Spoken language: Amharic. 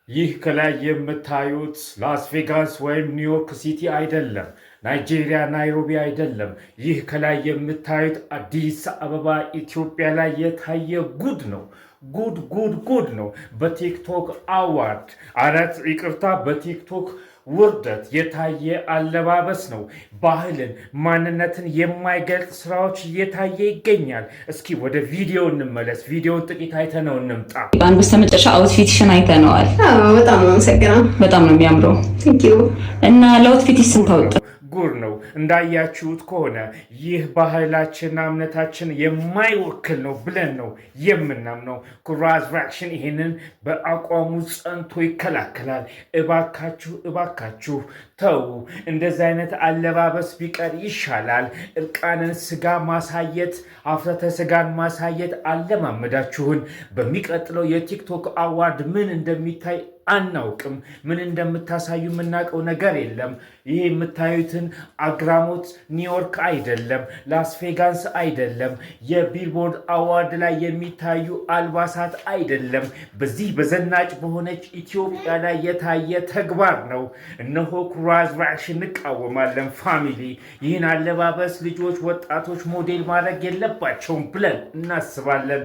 ይህ ከላይ የምታዩት ላስ ቬጋስ ወይም ኒውዮርክ ሲቲ አይደለም፣ ናይጄሪያ ናይሮቢ አይደለም። ይህ ከላይ የምታዩት አዲስ አበባ ኢትዮጵያ ላይ የታየ ጉድ ነው። ጉድ ጉድ ጉድ ነው። በቲክቶክ award አረት ይቅርታ፣ በቲክቶክ ውርደት የታየ አለባበስ ነው። ባህልን ማንነትን የማይገልጽ ስራዎች እየታየ ይገኛል። እስኪ ወደ ቪዲዮ እንመለስ። ቪዲዮውን ጥቂት አይተነው እንምጣ። በአንድ በስተመጨረሻ outfit ሽን አይተነዋል። በጣም ነው አመሰግናለሁ። በጣም ነው የሚያምረው። Thank you። እና ለ outfit ሽ ስንት አወጣ? ጉድ ነው። እንዳያችሁት ከሆነ ይህ ባህላችንና እምነታችን የማይወክል ነው ብለን ነው የምናምነው። ኩራዝ reaction ይህንን በአቋሙ ጸንቶ ይከላከላል። እባካችሁ እባካችሁ ተዉ፣ እንደዚህ አይነት አለባበስ ቢቀር ይሻላል። እርቃንን ስጋ ማሳየት፣ አፍረተ ስጋን ማሳየት አለማመዳችሁን። በሚቀጥለው የቲክቶክ award ምን እንደሚታይ አናውቅም። ምን እንደምታሳዩ የምናውቀው ነገር የለም። ይህ የምታዩትን አግራሞት ኒውዮርክ አይደለም፣ ላስ ቬጋስ አይደለም፣ የቢልቦርድ award ላይ የሚታዩ አልባሳት አይደለም። በዚህ በዘናጭ በሆነች ኢትዮጵያ ላይ የታየ ተግባር ነው። እነሆ ኩራዝ reaction እንቃወማለን። Family፣ ይህን አለባበስ ልጆች፣ ወጣቶች ሞዴል ማድረግ የለባቸውም ብለን እናስባለን።